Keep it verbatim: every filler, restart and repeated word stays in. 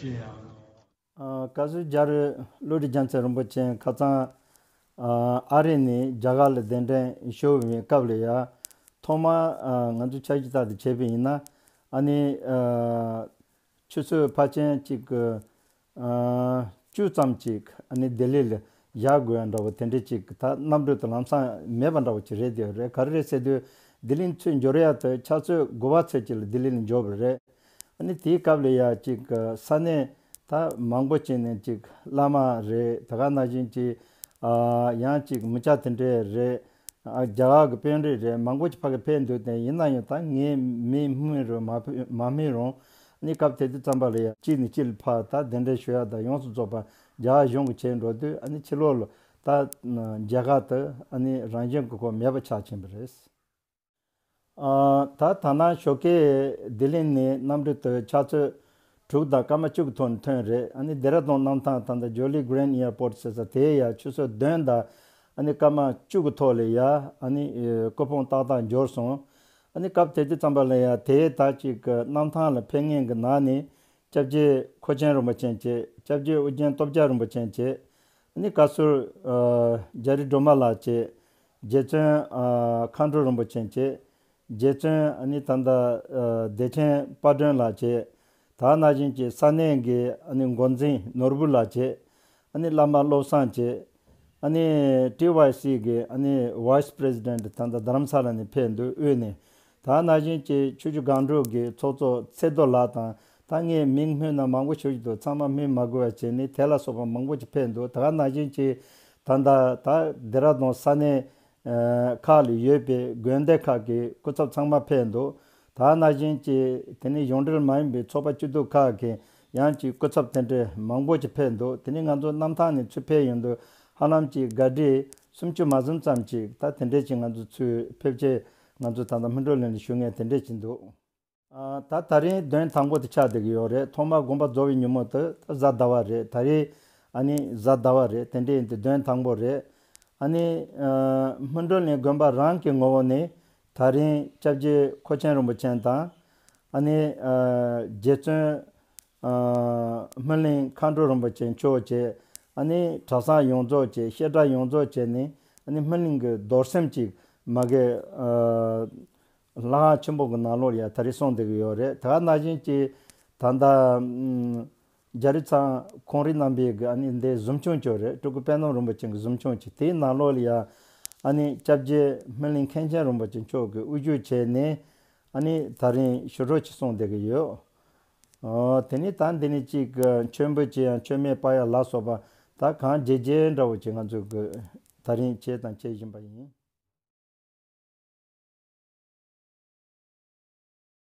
ཨ། བཀའ་ཟུར་རྒྱ་རི་བློ་གྲོས་རྒྱལ་མཚན་རིན་པོ་ཆེ་ཁ་སང་ཨ་ཨ་རི་ནས་རྒྱ་གར་ལ་གདན་འདྲེན་ཞུ་བའི་སྐབས་ལ་ཡ། ཐོག་མ་ཨ་ང་ཚོ་འཆར་གཞི་ལྟར་དུ་བྱས་པ་ཡིན་ན། ཨ་ནི་ཨ་ཆུ་ཚོད་ཕལ་ཆེར་གཅིག་གི་ཨ་བཅུ་ཙམ་ཅིག་ཨ་ནི་ལྡི་ལི་ལ་བཞག་དགོས་ཡ་འདྲ་བོ་དེ་འདྲའི་ཅིག་ད་གནམ་གྲུ་དེ་ལམ་སང་མེད་པ་འདྲ་བོ་ཅིག་རེད། དེ་རེད། ག་རེ་རེད་ཟེར་དུས་ལྡི་ལི་ཚུར་འབྱོར་ཡ་དེ་ཆུ་ཚོད་དགུ་པ་ཚོད་ཅིག་ལ་ལྡི་ལི་ལ་འབྱོར་བ་རེད། ཨ་ནི་དེའི་སྐབས་ལ་ཡ་ཅིག་ས་གནས་ད་མང་པོ་ཅིག་ནས་ཅིག་བླ་མ་རེད། ད་ག་ནང་བཞིན་ཅིག་ཨ་ཡང་ཅིག་མི་སྐྱ་དེ་འདྲས་རེད། ཨ་རྒྱ་གར་གྱི་དཔོན་རིགས་རེད། མང་པོ་ཅིག་ཕ་གི་ཕེབས་འདུག་དེ་ཡིན་ན་ཡང་ད་ངའི་མིང་སྨོས་རུང་མ་ཕེ- མ་སྨོས་རུང་། ཨ་ནི་སྐབས་དེ་དུས་ཙམ་པ་ལ་ཡ་གཅིག་ནས་གཅིག་ལ་ཕར་ད་གདན་འདྲེན་ཞུ་ཡ་ད་ཡོངས་སུ་རྫོགས་པ་རྒྱ་གར་གཞུང་གིས་བྱས་འགྲོ་དུས། ཨ་ནི་ཕྱི་ལོགས་ལ་ད་རྒྱ་གར་དུ་ཨ་ནི་རང་བཞིན་གྱི་ཁོ་མེད་པ་ཆགས་ཕྱིན་པ་རེད། ཨ་ད་ད་ནང་ཞོགས་ཀས་ལྡི་ལི་ནས་གནམ་གྲུ་དེ་ཆུ་ཚོད་དྲུག་དང་སྐར་མ་བཅུ་གི་ཐོག་ནས་ཐོན་རེད། ཨ་ནི་ལྡེ་ར་ལྡུན་གནམ་ཐང་ད་ལྟ་ཇོ་ལི་གྷི་རེན་ཨེར་པོར་ཊི་ཟེར་ས་དེ་ཡ་ཆུ་ཚོད་བདུན་དང་ཨ་ནི་སྐར་མ་བཅུ་གི་ཐོག་ལ་ཡ་ཨ་ནི་ཨེ་སྐུ་ཕུང་ཏག་ཏག་འབྱོར་སོང་། ཨ་ནི་སྐབས་དེ་དུས་ཙམ་པ་ལ་ཡ་དེ་ད་ཅིག་གི་གནམ་ཐང་ལ་ཕེབས་མཁན་གྱི་ནང་ནས་སྐྱབས་རྗེ་མཁོ་ཆེན་རིན་པོ་ཆེ་བཅས། སྐྱབས་རྗེ་ཨོ་རྒྱན་སྟོབས་རྒྱལ་རིན་པོ་ཆེ་བཅས། ཨ་ནི་བཀའ་ཟུར་ཨ་རྒྱ་རི་སྒྲོལ་མ་ལགས་བཅས། རྗེ་བཙུན་ཨ་མཁའ་འགྲོ་རིན་པོ་ཆེ་བཅས། རྗེ་བཙུན་ཨ་ནི་ད་ལྟ་ཨ་བདེ་ཆེན་དཔལ་སྒྲོན་ལགས་བཅས། ད་ནང་བཞིན་གྱི་ས་གནས་ཀྱི་ཨ་ནི་འགོ་འཛིན་ནོར་བུ་ལགས་བཅས། ཨ་ནི་བླ་མ་བློ་བཟང་བཅས། ཨ་ནི་ཊི་ཝའི་སི་གི་ཨ་ནི་ཝའི་སི་པི་རེ་སི་ཌེན་ཊི་ད་ལྟ་རྡ་རམ་ས་ལ་ནས་ཕེབས་འདུག་དབུས་ནས། ད་ནང་བཞིན་གྱི་ཆུ་བཞི་སྒང་དྲུག་གི་ཚོགས་གཙོ་ཚེ་རྡོར་ལགས་དང་། ད་ངས་མིང་སྨོས་ན་མང་པོ་ཞིག་འདུག་ཚང་མ་སྨོས་མ་དགོས་པ་བྱས་ནས་དེ་ལ་སོགས་པ་མང་པོ་ཅིག་ཕེབས་འདུག་ད་ག་ནང་བཞིན་གྱི་ད་ལྟ་ད་ལྡེ་ར་ལྡུན་ས་གནས་ཨ་ཁག་ལ་ཡོད་པའི་དགོན་སྡེ་ཁག་གི་སྐུ་ཚབ་ཚང་མ་ཕེབས་འདུག་ད་ནང་བཞིན་གྱི་དེ་ནས་གཞུང་འབྲེལ་མ་ཡིན་པའི་ཚོགས་པ་སྐྱིད་སྡུག་ཁག་གི་ཡང་ཅིག་སྐུ་ཚབ་དེ་འདྲའི་མང་པོ་ཅིག་ཕེབས་འདུག་དེ་ནས་ང་ཚོ་གནམ་ཐང་ནས་ཚུར་ཕེབས་ཡོང་དུས་ཧ་ལམ་གྱི་ག་ཌི་སུམ་ཅུ་མ་ཟིན་ཙམ་ཅིག་ད་དེ་འདྲའི་ཅིག་ང་ཚོ་ཚུར་ཕེབས་ཆེད་ང་ཚོ་ད་ལྟ་སྨིན་གྲོལ་གླིང་ལ་བཞུགས་མཁན་དེ་འདྲས་ཅིག་འདུག་ཨ་ད་ད་རིང་བདུན་དང་པོ་དེ་ཆགས་བསྡད་ཀྱི་ཡོད་རེད། ཐོག་མར་དགོངས་པ་རྫོགས་པའི་ཉིན་མོ་དེ་ད་གཟའ་ཟླ་བ་རེད། ད་རེས་ཨ་ནི་གཟའ་ཟླ་བ་རེད། དེ་འདྲས་ཡིན་དུས་བདུན་དང་པོ་རེད། ཨ་ནི་ཨ་སྨིན་གྲོལ་གླིང་དགོན་པ་རང་གི་ངོ་བོ་ནས་ད་རིང་སྐྱབས་རྗེ་མཁོ་ཆེན་རིན་པོ་ཆེ་དང་། ཨ་ནི་ཨ་རྗེ་བཙུན་ཨ་སྨིན་གླིང་མཁའ་འགྲོ་རིན་པོ་ཆེ་མཆོག་བཅས། ཨ་ནི་གྲྭ་ཚང་ཡོངས་རྫོགས་བཅས། བཤད་གྲྭ་ཡོངས་རྫོགས་བཅས་ནས་ཨ་ནི་སྨིན་གླིང་གི་རྡོར་སེམས་ཅིག་མ་གི་ཨ་ལྷ་ཁང་ཆེན་པོ་གི་ནང་ལོགས་ལ་ཡ་ད་རེས་སོང་བསྡད་ཀྱི་ཡོད་རེད། ད་ག་ནང་བཞིན་གྱི་ད་ལྟ་ཨམ་རྒྱ་རི་ཚང་ཁོང་རིགས་རྣམ་པའི་གི་ཨ་ནི་འདི་གཟིམ་ཆུང་ཅིག་ཡོད་རེད། སྤྲུལ་སྐུ་པད་ནོར་རིན་པོ་ཆེ་གི་གཟིམ་ཆུང་ཅིག་དེའི་ནང་ལོགས་ལ་ཡ་ཨ་ནི་སྐྱབས་རྗེ་སྨིན་གླིང་མཁན་ཆེན་རིན་པོ་ཆེ་མཆོག་གིས་དབུ་བཞུགས་བྱས་ནས་ཨ་ནི་ད་རིང་ཞུ་སྒྲོག་ཅིག་སོང་བསྡད་ཀྱི་ཡོད། ཨོ་དེ་ནི་ད་འདི་ནི་གཅིག་གི་མཆོད་འབུལ་བྱེད་ཡ་མཆོད་མེ་སྤར་ཡ་ལ་སོགས་པ་ད་གང་བྱེད་བྱེད་འདྲ་བོ་ཅིག་ང་ཚོ་གི་ད་རིང་བྱས་དང་བྱེད་བཞིན་པ་ཡིན།